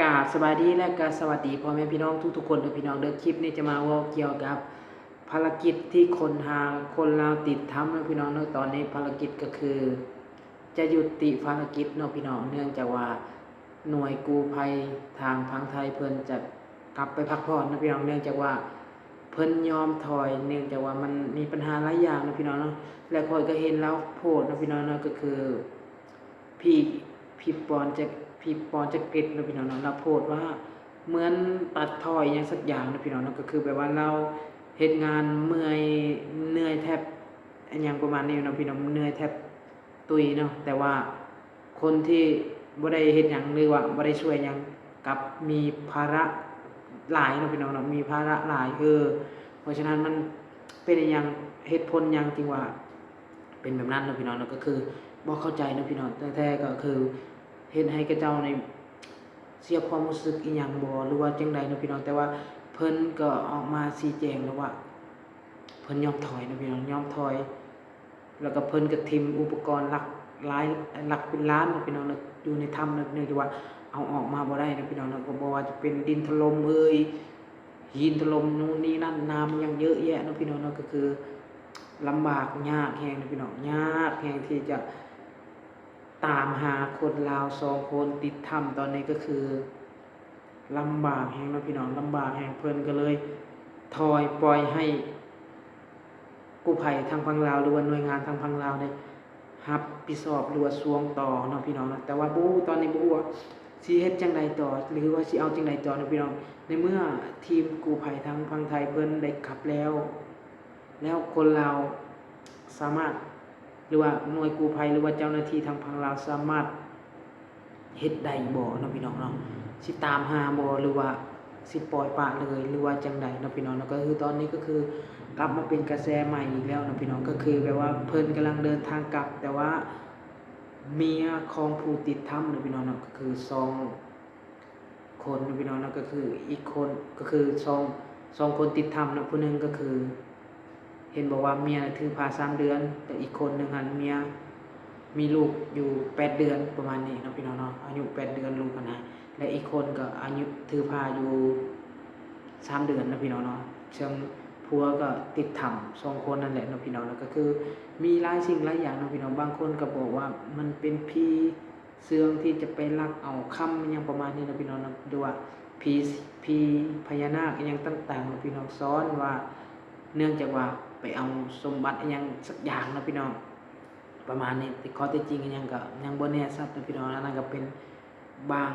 ກາບສະບາຍດີ ແລະ ກະສະຫວັດດີພໍ່ແມ່ພີ່ນ້ອງທຸກໆຄົນເດີພີ່ນ້ອງເດີ. ຄລິບນີ້ຈະມາເວົ້າກ່ຽວກັບພາລະກິດທີ່ຄົນຫາຄົນລາວຕິດຖ້ຳເນາະພີ່ນ້ອງເນາະ. ຕອນນີ້ພາລະກິດກໍຄືຈະຢຸດຕິພາລະກິດເນາະພີ່ນ້ອງ ເນື່ອງຈາກວ່າໜ່ວຍກູ້ໄພທາງຝັ່ງໄທເພິ່ນຈະກັບໄປພັກຜ່ອນເນາະພີ່ນ້ອງ ເນື່ອງຈາກວ່າເພິ່ນຍອມຖອຍ ເນື່ອງຈາກວ່າມັນມີບັນຫາຫຼາຍຢ່າງເນາະພີ່ນ້ອງເນາະ. ແລະ ຂ້ອຍກໍເຫັນລາວໂພສເນາະພີ່ນ້ອງເນາະ ກໍຄື ພີ່ ພີ່ປອນຈະ ພີ່ປອນຈະກຣິດເນາະພີ່ນ້ອງເນາະ ລາວໂພສວ່າເໝືອນຕັດຖອຍຫຍັງສັກຢ່າງເນາະພີ່ນ້ອງເນາະ ກໍຄືແບບວ່າລາວເຮັດງານເມື່ອຍ ເໜື່ອຍແທບ ອີຫຍັງປະມານນີ້ເນາະພີ່ນ້ອງ ເໜື່ອຍແທບຕຸຍເນາະ ແຕ່ວ່າຄົນທີ່ບໍ່ໄດ້ເຮັດຫຍັງ ຫຼືວ່າບໍ່ໄດ້ຊ່ວຍຫຍັງ ກັບມີພາລະຫຼາຍເນາະພີ່ນ້ອງເນາະ ມີພາລະຫຼາຍ ເອີ ເພາະສະນັ້ນມັນເປັນອີຫຍັງ ເຫດຜົນຫຍັງຈຶ່ງວ່າ ເປັນແບບນັ້ນເນາະພີ່ນ້ອງເນາະ ກໍຄືບໍ່ເຂົ້າໃຈເນາະພີ່ນ້ອງ ແທ້ໆກໍຄືເຮັດໃຫ້ເຂົາເຈົ້ານີ້ເສຍຄວາມຮູ້ສຶກອີຫຍັງບໍ່ ຫຼືວ່າຈັ່ງໃດເນາະພີ່ນ້ອງ. ແຕ່ວ່າເພິ່ນກໍອອກມາຊີ້ແຈງແລ້ວວ່າ ເພິ່ນຍອມຖອຍເນາະພີ່ນ້ອງ ຍອມຖອຍ ແລ້ວກໍເພິ່ນກໍຖິ້ມອຸປະກອນຫຼັກຫຼາຍ ຫຼັກເປັນລ້ານເນາະພີ່ນ້ອງເນາະ ຢູ່ໃນຖ້ຳເນາະ ເນື່ອງຈາກວ່າເອົາອອກມາບໍ່ໄດ້ເນາະພີ່ນ້ອງເນາະ ກໍບໍ່ວ່າຈະເປັນດິນຖະຫຼົ່ມເອີຍ ຫີນຖະຫຼົ່ມ ນູນນີ້ນັ້ນ ນ້ຳຫຍັງເຍອະແຍະເນາະພີ່ນ້ອງເນາະ ກໍຄືລຳບາກຍາກແຮງເນາະພີ່ນ້ອງ ຍາກແຮງທີ່ຈະຕາມຫາຄົນລາວສອງຄົນຕິດຖ້ຳ ຕອນນີ້ກໍຄືລຳບາກແຮງເນາະພີ່ນ້ອງ ລຳບາກແຮງ ເພິ່ນກໍເລີຍຖອຍ ປ່ອຍໃຫ້ກູ້ໄພທາງຝັ່ງລາວ ຫຼືວ່າໜ່ວຍງານທາງຝັ່ງລາວໄດ້ ຮັບຜິດຊອບ ຫຼືວ່າຊ່ວງຕໍ່ເນາະພີ່ນ້ອງເນາະ ແຕ່ວ່າບໍ່ຮູ້ ຕອນນີ້ບໍ່ຮູ້ວ່າຊິເຮັດຈັ່ງໃດຕໍ່ ຫຼືວ່າຊິເອົາຈັ່ງໃດຕໍ່ເນາະພີ່ນ້ອງ. ໃນເມື່ອທີມກູ້ໄພທາງຝັ່ງໄທເພິ່ນໄດ້ກັບແລ້ວ ແລ້ວຄົນລາວສາມາດ ຫຼືວ່າໜ່ວຍກູ້ໄພ ຫຼືວ່າເຈົ້າໜ້າທີ່ທາງຝັ່ງລາວສາມາດ ເຮັດໄດ້ບໍ່ເນາະພີ່ນ້ອງເນາະ ຊິຕາມຫາບໍ່ ຫຼືວ່າຊິປ່ອຍປະເລີຍ ຫຼືວ່າຈັ່ງໃດເນາະພີ່ນ້ອງເນາະ. ກໍຄືຕອນນີ້ກໍຄືກັບມາເປັນກະແສໃໝ່ອີກແລ້ວເນາະພີ່ນ້ອງ ກໍຄືແບບວ່າເພິ່ນກຳລັງເດີນທາງກັບ ແຕ່ວ່າເມຍຂອງຜູ້ຕິດຖ້ຳເນາະພີ່ນ້ອງເນາະ ກໍຄືສອງຄົນເນາະພີ່ນ້ອງເນາະ ກໍຄືອີກຄົນ ກໍຄືສອງ ສອງຄົນຕິດຖ້ຳເນາະ ຜູ້ໜຶ່ງກໍຄື ເຫັນບອກວ່າເມຍຖືພາສາມເດືອນ ແຕ່ອີກຄົນໜຶ່ງຫັ້ນເມຍມີລູກຢູ່ແປດເດືອນ ປະມານນີ້ເນາະພີ່ນ້ອງເນາະ ອາຍຸແປດເດືອນລູກຫັ້ນນະ ແລະ ອີກຄົນກໍອາຍຸຖືພາຢູ່ສາມເດືອນເນາະພີ່ນ້ອງເນາະ ເຊິ່ງຜົວກໍຕິດຖ້ຳສອງຄົນນັ້ນແຫຼະເນາະພີ່ນ້ອງເນາະ. ກໍຄືມີຫຼາຍສິ່ງຫຼາຍຢ່າງເນາະພີ່ນ້ອງ ບາງຄົນກໍບອກວ່າມັນເປັນຜີ ເຊື່ອງທີ່ຈະໄປລັກເອົາຄຳ ອີຫຍັງປະມານນີ້ເນາະພີ່ນ້ອງເນາະ ຫຼືວ່າຜີ ຜີພະຍານາກອີຫຍັງຕ່າງໆເນາະພີ່ນ້ອງ ສອນວ່າເນື່ອງຈາກວ່າໄປເອົາສົມບັດອີຫຍັງສັກຢ່າງເນາະພີ່ນ້ອງ ປະມານນີ້ ແຕ່ຂໍ້ເທັດຈິງອີຫຍັງກໍຍັງບໍ່ແນ່ຊັດເນາະພີ່ນ້ອງ. ອັນນັ້ນກໍເປັນບາງ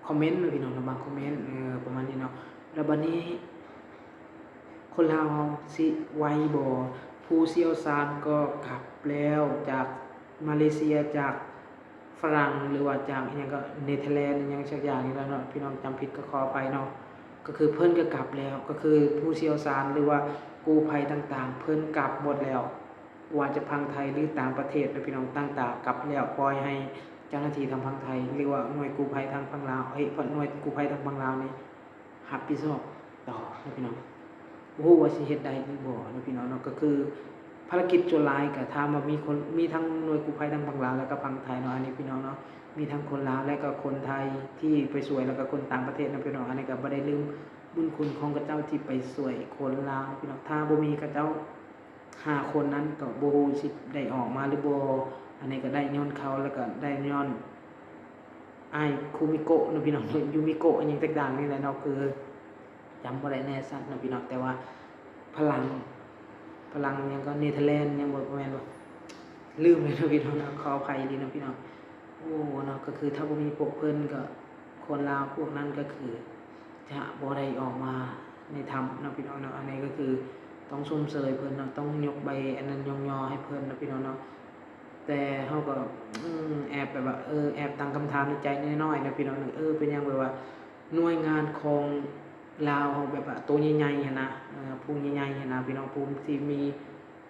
ຄອມເມັນເນາະພີ່ນ້ອງເນາະ ບາງຄອມເມັນ ເອີ ປະມານນີ້ເນາະ. ແລ້ວບັດນີ້ ຄົນລາວເຮົາຊິໄວບໍ່? ຜູ້ຊ່ຽວຊານກໍກັບແລ້ວຈາກມາເລເຊຍ ຈາກຝຣັ່ງ ຫຼືວ່າຈາກອີຫຍັງກໍເນເທີແລນ ອີຫຍັງສັກຢ່າງນີ້ແຫຼະເນາະ ພີ່ນ້ອງຈຳຜິດກໍຂໍອະໄພເນາະ. ກໍຄືເພິ່ນກໍກັບແລ້ວ ກໍຄືຜູ້ຊ່ຽວຊານ ຫຼືວ່າກູ້ໄພຕ່າງໆ ເພິ່ນກັບໝົດແລ້ວ ບໍ່ວ່າຈະຝັ່ງໄທ ຫຼື ຕ່າງປະເທດເນາະ ພີ່ນ້ອງ ຕ່າງໆກັບແລ້ວ ປ່ອຍໃຫ້ເຈົ້າໜ້າທີ່ທາງຝັ່ງໄທ ຫຼືວ່າໜ່ວຍກູ້ໄພທາງຝັ່ງລາວ ເອີ ໜ່ວຍກູ້ໄພທາງຝັ່ງລາວນີ້ ຮັບຜິດຊອບຕໍ່ເນາະພີ່ນ້ອງ. ບໍ່ຮູ້ວ່າຊິເຮັດໄດ້ຫຼືບໍ່ເນາະພີ່ນ້ອງເນາະ. ກໍຄືພາລະກິດສ່ວນຫຼາຍກໍຖາມວ່າມີຄົນ ມີທັງໜ່ວຍກູ້ໄພທັງຝັ່ງລາວ ແລະກໍຝັ່ງໄທເນາະ ອັນນີ້ພີ່ນ້ອງເນາະ. ມີທັງຄົນລາວ ແລະກໍຄົນໄທທີ່ໄປຊ່ວຍ ແລະກໍຄົນຕ່າງປະເທດເນາະພີ່ນ້ອງ. ອັນນີ້ກໍບໍ່ໄດ້ລືມບຸນຄຸນຂອງເຂົາເຈົ້າທີ່ໄປຊ່ວຍຄົນລາວເນາະພີ່ນ້ອງ. ຖ້າບໍ່ມີເຂົາເຈົ້າຫ້າຄົນນັ້ນ ກໍບໍ່ຮູ້ຊິໄດ້ອອກມາຫຼືບໍ່. ອັນນີ້ກໍໄດ້ຍ້ອນເຂົາ ແລະກໍໄດ້ຍ້ອນ ອ້າຍຄູມິໂກະເນາະພີ່ນ້ອງ ຢູມິໂກະ ອີຫຍັງຈັກຢ່າງນີ້ແຫຼະເນາະ ຄືຈຳບໍ່ໄດ້ແນ່ຊັດເນາະພີ່ນ້ອງ. ແຕ່ວ່າຝຣັ່ງ ຝຣັ່ງຫຍັງກໍເນເທີແລນ ຫຍັງບໍ່ ບໍ່ແມ່ນບໍ່ ລືມແລ້ວເນາະພີ່ນ້ອງເນາະ ຂໍອະໄພອີ່ຫຼີເນາະພີ່ນ້ອງ. ໂອ້ ເນາະ ກໍຄືຖ້າບໍ່ມີພວກເພິ່ນກໍ ຄົນລາວພວກນັ້ນກໍຄືຈະບໍ່ໄດ້ອອກມາໃນຖ້ຳເນາະພີ່ນ້ອງເນາະ. ອັນນີ້ກໍຄືຕ້ອງຊົມເຊີຍເພິ່ນເນາະ ຕ້ອງຍົກໃບອັນນັ້ນຍ້ອງຍໍໃຫ້ເພິ່ນເນາະພີ່ນ້ອງເນາະ. ແຕ່ເຮົາກໍ ອືມ ແອບແບບວ່າ ເອີ ແອບຕັ້ງຄຳຖາມໃນໃຈນ້ອຍໆເນາະພີ່ນ້ອງເນາະ ເອີ ເປັນຫຍັງແບບວ່າໜ່ວຍງານຂອງລາວເຮົາແບບວ່າໂຕໃຫຍ່ໆຫັ້ນນະ ເອີ ຜູ້ໃຫຍ່ໆຫັ້ນນະພີ່ນ້ອງ ຜູ້ທີ່ມີ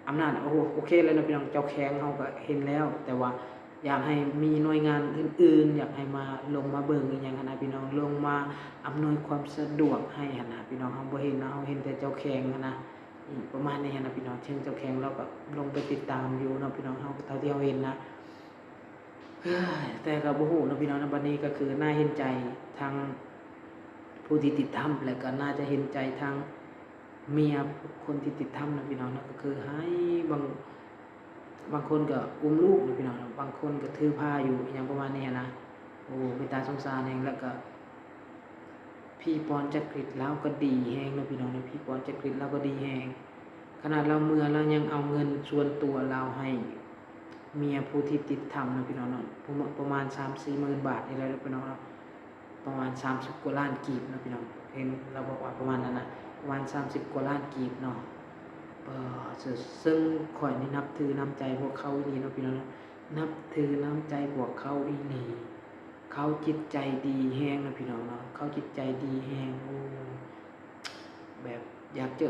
ອຳນາດ ໂອ ໂອເຄແລ້ວເນາະພີ່ນ້ອງ ເຈົ້າແຂວງເຮົາກໍເຫັນແລ້ວ ແຕ່ວ່າຢາກໃຫ້ມີໜ່ວຍງານອື່ນໆ ຢາກໃຫ້ມາ ລົງມາເບິ່ງອີ່ຫຍັງຫັ້ນນະພີ່ນ້ອງ ລົງມາອຳນວຍຄວາມສະດວກໃຫ້ຫັ້ນນະພີ່ນ້ອງ. ເຮົາບໍ່ເຫັນເນາະ ເຮົາເຫັນແຕ່ເຈົ້າແຂວງຫັ້ນນະ. ອືມ ປະມານນີ້ຫັ້ນນະພີ່ນ້ອງ ເຊິ່ງເຈົ້າແຂວງລາວກໍລົງໄປຕິດຕາມຢູ່ເນາະພີ່ນ້ອງ ເຮົາ ເທົ່າທີ່ເຮົາເຫັນນະ. ແຕ່ກໍບໍ່ຮູ້ເນາະພີ່ນ້ອງເນາະ ບັດນີ້ກໍຄືໜ້າເຫັນໃຈທາງ ຜູ້ທີ່ຕິດຖ້ຳ ແລະກໍໜ້າຈະເຫັນໃຈທາງເມຍຄົນທີ່ຕິດຖ້ຳນະພີ່ນ້ອງເນາະ. ກໍຄືໃຫ້ບາງ ບາງຄົນກໍອຸ້ມລູກນະພີ່ນ້ອງເນາະ, ບາງຄົນກໍຖືພາຢູ່ ອີ່ຫຍັງປະມານນີ້ຫັ້ນນະ. ໂອ້ ເປັນຕາສົງສານແຮງ. ແລ້ວກໍ ພີ່ປອນຈັກກຣິດລາວກໍດີແຮງເນາະພີ່ນ້ອງເນາະ, ພີ່ປອນຈັກກຣິດລາວກໍດີແຮງ. ຂະໜາດລາວເມືອ ລາວຍັງເອົາເງິນສ່ວນຕົວລາວໃຫ້ເມຍຜູ້ທີ່ຕິດຖ້ຳເນາະພີ່ນ້ອງເນາະ, ປະມານ ປະມານສາມສີ່ໝື່ນບາດນີ້ແຫຼະພີ່ນ້ອງເນາະ, ປະມານສາມສິບກວ່າລ້ານກີບເນາະພີ່ນ້ອງ. ເຫັນລາວບອກວ່າປະມານນັ້ນນະ, ປະມານສາມສິບກວ່າລ້ານກີບເນາະ. ເອີ ເຊິ່ງຂ້ອຍນີ້ນັບຖືນ້ຳໃຈພວກເຂົາອີ່ຫຼີເນາະພີ່ນ້ອງເນາະ, ນັບຖືນ້ຳໃຈພວກເຂົາອີ່ຫຼີ. ເຂົາຈິດໃຈດີແຮງເນາະພີ່ນ້ອງເນາະ, ເຂົາຈິດໃຈດີແຮງ. ໂອ້ ແບບຢາກຈະ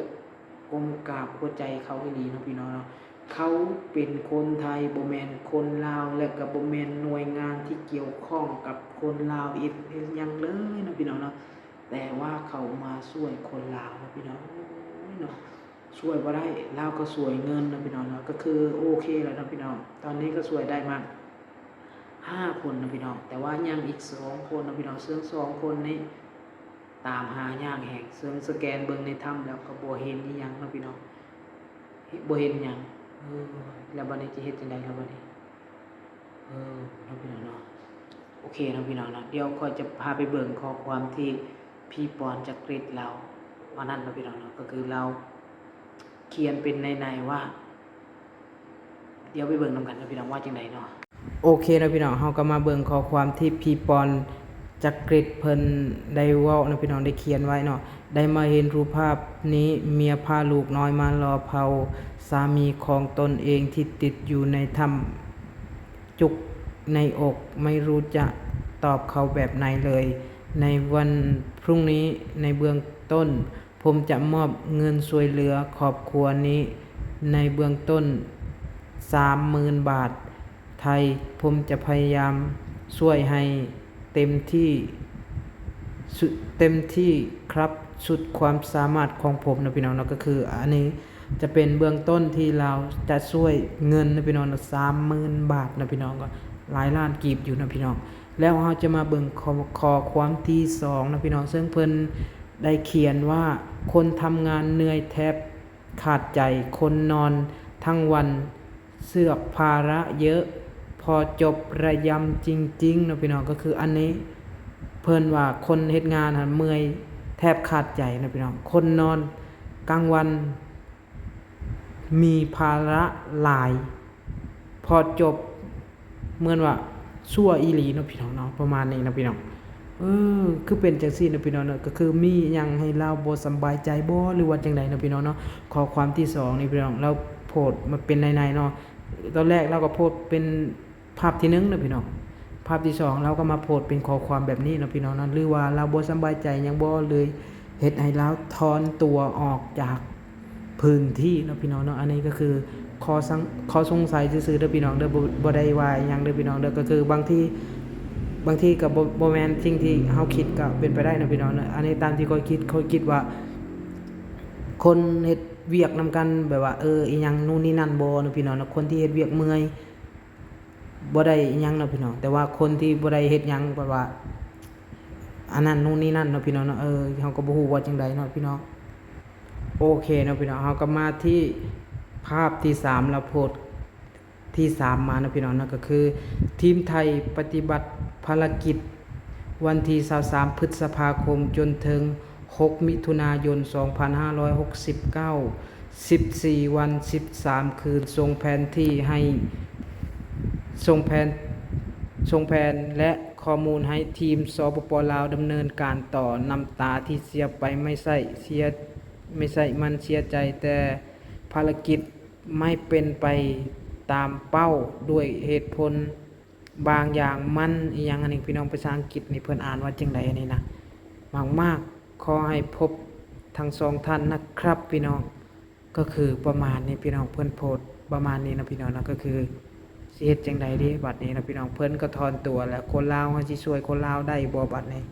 ກົ້ມກາບຫົວໃຈເຂົາອີ່ຫຼີເນາະພີ່ນ້ອງເນາະ. ເຂົາເປັນຄົນໄທ ບໍ່ແມ່ນຄົນລາວ ແລະກໍບໍ່ແມ່ນໜ່ວຍງານທີ່ກ່ຽວຂ້ອງກັບຄົນລາວເຮັດ ເຮັດຫຍັງເລີຍເນາະພີ່ນ້ອງເນາະ, ແຕ່ວ່າເຂົາມາຊ່ວຍຄົນລາວເນາະພີ່ນ້ອງເນາະ. ຊ່ວຍບໍ່ໄດ້ ລາວກໍຊ່ວຍເງິນເນາະພີ່ນ້ອງເນາະ, ກໍຄືໂອເຄແລ້ວເນາະພີ່ນ້ອງ. ຕອນນີ້ກໍຊ່ວຍໄດ້ມາຫ້າຄົນເນາະພີ່ນ້ອງ, ແຕ່ວ່າຍັງອີກສອງຄົນເນາະພີ່ນ້ອງ, ເຊິ່ງສອງຄົນນີ້ຕາມຫາຍາກແຮງ. ເຊິ່ງສະແກນເບິ່ງໃນຖ້ຳແລ້ວກໍບໍ່ເຫັນອີ່ຫຍັງເນາະພີ່ນ້ອງ, ບໍ່ເຫັນຫຍັງ. ເອີ ແລ້ວບັດນີ້ຈະເຮັດຈັ່ງໃດລະບັດນີ້? ເອີ ເນາະພີ່ນ້ອງເນາະ. ໂອເຄເນາະພີ່ນ້ອງເນາະ, ດຽວຂ້ອຍຈະພາໄປເບິ່ງຂໍ້ຄວາມທີ່ພີ່ປອນຈັກກຣິດລາວ ອັນນັ້ນເນາະພີ່ນ້ອງເນາະ, ກໍຄືລາວຂຽນເປັນໃນໆວ່າ ດຽວໄປເບິ່ງນຳກັນເນາະພີ່ນ້ອງວ່າຈັ່ງໃດເນາະ. ໂອເຄເນາະພີ່ນ້ອງ, ເຮົາກໍມາເບິ່ງຂໍ້ຄວາມທີ່ພີ່ປອນຈັກກຣິດເພິ່ນໄດ້ເວົ້າເນາະພີ່ນ້ອງ, ໄດ້ຂຽນໄວ້ເນາະ. ໄດ້ມາເຫັນຮູບພາບນີ້ ເມຍພາລູກນ້ອຍມາລໍເຜົາສາມີຂອງຕົນເອງທີ່ຕິດຢູ່ໃນຖ້ຳ ຈຸກໃນອົກ, ໄມ່ຮູ້ຈະຕອບເຂົາແບບໃດເລີຍ. ໃນວັນພລຸ່ງນີ້ ໃນເບື້ອງຕົ້ນ ຜົມຈະມອບເງິນຊ່ວຍເຫຼືອຄອບຄົວນີ້ໃນເບື້ອງຕົ້ນສາມໝື່ນບາດໄທ. ຜົມຈະພະຍາຍາມຊ່ວຍໃຫ້ເຕັມທີ່ ສຸດ ເຕັມທີ່ຄັບສຸດຄວາມສາມາດຂອງຜົມເນາະພີ່ນ້ອງເນາະ. ກໍຄືອັນນີ້ຈະເປັນເບື້ອງຕົ້ນທີ່ລາວຈະຊ່ວຍເງິນເນາະພີ່ນ້ອງເນາະ, ສາມໝື່ນບາດເນາະພີ່ນ້ອງ, ກໍຫຼາຍລ້ານກີບຢູ່ເນາະພີ່ນ້ອງ. ແລ້ວເຮົາຈະມາເບິ່ງຂໍ້ ຂໍ້ຄວາມທີສອງເນາະພີ່ນ້ອງ, ເຊິ່ງເພິ່ນໄດ້ຂຽນວ່າ ຄົນທຳງານເມື່ອຍແທບຂາດໃຈ, ຄົນນອນທັງວັນເຊືອກພາລະເຍີະ, ພໍຈົບລະຍຳຈິງໆເນາະພີ່ນ້ອງ. ກໍຄືອັນນີ້ເພິ່ນວ່າຄົນເຮັດງານຫັ້ນເມື່ອຍແທບຂາດໃຈເນາະພີ່ນ້ອງ, ຄົນນອນກາງວັນ ມີພາລະຫຼາຍ ພໍຈົບເໝືອນວ່າຊົ່ວອີ່ຫຼີເນາະພີ່ນ້ອງເນາະ, ປະມານນີ້ເນາະພີ່ນ້ອງ. ເອີ ຄືເປັນຈັ່ງຊີ້ເນາະພີ່ນ້ອງເນາະ, ກໍຄືມີຫຍັງໃຫ້ລາວບໍ່ສະບາຍໃຈບໍ່ ຫຼືວ່າຈັ່ງໃດເນາະພີ່ນ້ອງເນາະ. ຂໍ້ຄວາມທີສອງນີ້ພີ່ນ້ອງ ລາວໂພສມາເປັນໃນໆເນາະ, ຕອນແລກລາວກໍໂພສເປັນ ພາບທີໜຶ່ງເນາະພີ່ນ້ອງ, ພາບທີສອງລາວກໍມາໂພສເປັນຂໍ້ຄວາມແບບນີ້ເນາະພີ່ນ້ອງເນາະ, ຫຼືວ່າລາວບໍ່ສະບາຍໃຈຫຍັງບໍ່ ເລີຍເຮັດໃຫ້ລາວຖອນຕົວອອກຈາກພື້ນທີ່ເນາະພີ່ນ້ອງເນາະ. ອັນນີ້ກໍຄືຂໍ້ສັງ ຂໍ້ສົງໄສຊື່ໆເດີພີ່ນ້ອງເດີ, ບໍ່ ບໍ່ໄດ້ວ່າຫຍັງເດີພີ່ນ້ອງເດີ. ກໍຄືບາງທີ ບາງທີກໍບໍ່ ບໍ່ແມ່ນສິ່ງທີ່ເຮົາຄິດກໍເປັນໄປໄດ້ເນາະພີ່ນ້ອງເນາະ. ອັນນີ້ຕາມທີ່ຂ້ອຍຄິດ ຂ້ອຍຄິດວ່າຄົນເຮັດວຽກນຳກັນ ແບບວ່າ ເອີ ອີ່ຫຍັງນູ່ນນີ້ນັ້ນບໍ່ເນາະພີ່ນ້ອງເນາະ, ຄົນທີ່ເຮັດວຽກເມື່ອຍ ບໍ່ໄດ້ອີ່ຫຍັງເນາະພີ່ນ້ອງ, ແຕ່ວ່າຄົນທີ່ບໍ່ໄດ້ເຮັດຫຍັງ ແບບວ່າ ອັນນັ້ນນູ່ນນີ້ນັ້ນເນາະພີ່ນ້ອງເນາະ, ເອີ ເຮົາກໍບໍ່ຮູ້ວ່າຈັ່ງໃດເນາະພີ່ນ້ອງ. ໂອເຄເນາະພີ່ນ້ອງ, ເຮົາກໍມາທີ່ພາບທີສາມ ລາວໂພສທີ່ສາມມາເນາະພີ່ນ້ອງເນາະ, ກໍຄື ທີມໄທປະຕິບັດພາລະກິດ ວັນທີຊາວສາມ ພຶດສະພາຄົມ ຈົນເຖິງ ຫົກ ມິຖຸນາຍົນ ສອງພັນຫ້າຮ້ອຍຫົກສິບເກົ້າ ສິບສີ່ວັນ ສິບສາມຄືນ, ສົ່ງແຜນທີ່ໃຫ້ ສົ່ງແຜນ ສົ່ງແຜນ ແລະ ຂໍ້ມູນໃຫ້ທີມ ສປປ ລາວ ດຳເນີນການຕໍ່. ນ້ຳຕາທີ່ເສຍໄປ ໄມ່ໃຊ່ເສຍ ໄມ່ໃຊ່ມັນເສຍໃຈ, ແຕ່ພາລະກິດໄມ່ເປັນໄປຕາມເປົ້າ ດ້ວຍເຫດຜົນ ບາງຢ່າງມັນ ອີ່ຫຍັງອັນນີ້ພີ່ນ້ອງ, ພາສາອັງກິດນີ້ເພິ່ນອ່ານວ່າຈັ່ງໃດອັນນີ້ນະ. ມາກໆ ຂໍໃຫ້ພົບທັງສອງທ່ານນະຄັບພີ່ນ້ອງ. ກໍຄືປະມານນີ້ພີ່ນ້ອງ, ເພິ່ນໂພສປະມານນີ້ເນາະພີ່ນ້ອງເນາະ. ກໍຄືຊິເຮັດຈັ່ງໃດເດບັດນີ້ເນາະພີ່ນ້ອງ, ເພິ່ນກໍຖອນຕົວແລ້ວ, ຄົນລາວເຮົາຊິຊ່ວຍຄົນລາວໄດ້ບໍ່ບັດນີ້?